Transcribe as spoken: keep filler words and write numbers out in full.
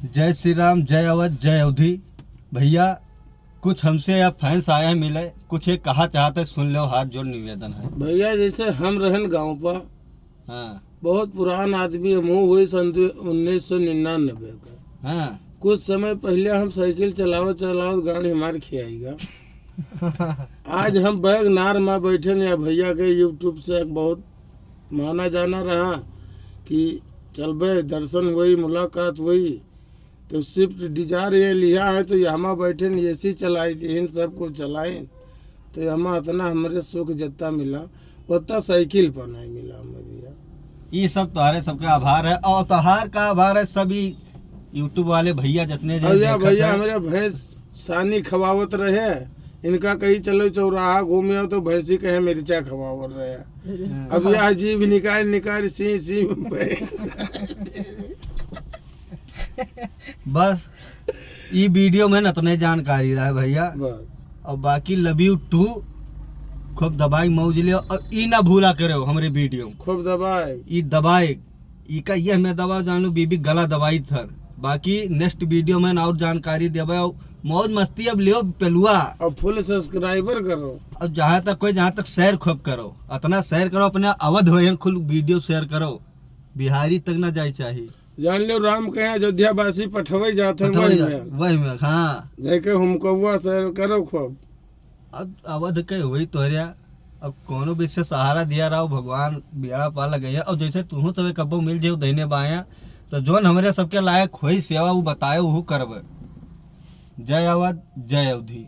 जय श्री राम, जय अवध, जय अवधी। भइया, कुछ हमसे या fans आए हैं मिले, कुछ एक कहा चाहत है, सुन लेव, हाथ जोड़ निवेदन है। भइया, जैसे हम रहन गाँव पर, हाँ। बहुत पुरान आदमी, हम हुई सन दु-, उन्नीस सौ निन्यानवे का। हाँ। कुछ समय पहिले हम साइकिल चलावत चलावत गाड़ी हमार खियाइगा। आज हम WagonR मा बैठन या भइया के YouTube से एक बहुत माना जाना रहा कि चलबे, दर्शन होई, मुलाकात होई, तो Swift Dzire ये लिया है, तो यहमा बैठन, AC चलाई, इन सब कुछ चलाई, तो यहमा इतना हमरे सुख जितना मिला, उतना साइकिल पर नहीं मिला हमें भइया। ये सब तोहरे सबका आभार है, और तोहार का आभार है सभी YouTube वाले भइया जितने जे और या देखत भइया हैं। हमरे भैंस सानी खवावत रहे, इनका कही चलो चौराहा घूम आओ, तो भैंसी कहे मिर्चा खवावत रहे। हाँ। अब या जीभ निकाल निकाल सी सी। बस, ई video में इतने जानकारी रहे भइया। बस। और बाकी love you too, खूब दबाई मौज लियो, और ई ना भूला करो हमरे video। खूब दबाई। ई दबाई, ई का ये मैं दबाओ जान लो, बीबी गला दबाई थर। बाकी next video में और जानकारी देबे, और मौज मस्ती अब लियो पेलुआ। और full subscriber करो। और जहाँ तक कोई, जहाँ तक share खूब करो, इतना share करो, अपने अवध भइयन खुल video share करो, बिहारी तक ना जाए चाही। जान लो, राम कहे अयोध्या वासी पठवे जात है पठवे वही जा-, में। वही में, हाँ। जाके हुमकौआ share करो खूब। अब अवध के हुई तोहरिया, अब कोनो भी से सहारा दिया रहो, भगवान बियाड़ा पार लगे। और जैसे तुहू सबे कब्बो मिल जाओ दहिने बाया, तो जोन हमरे सबके लायक होई सेवा, वो बताए, वो करबे। जय अवध, जय अवधी।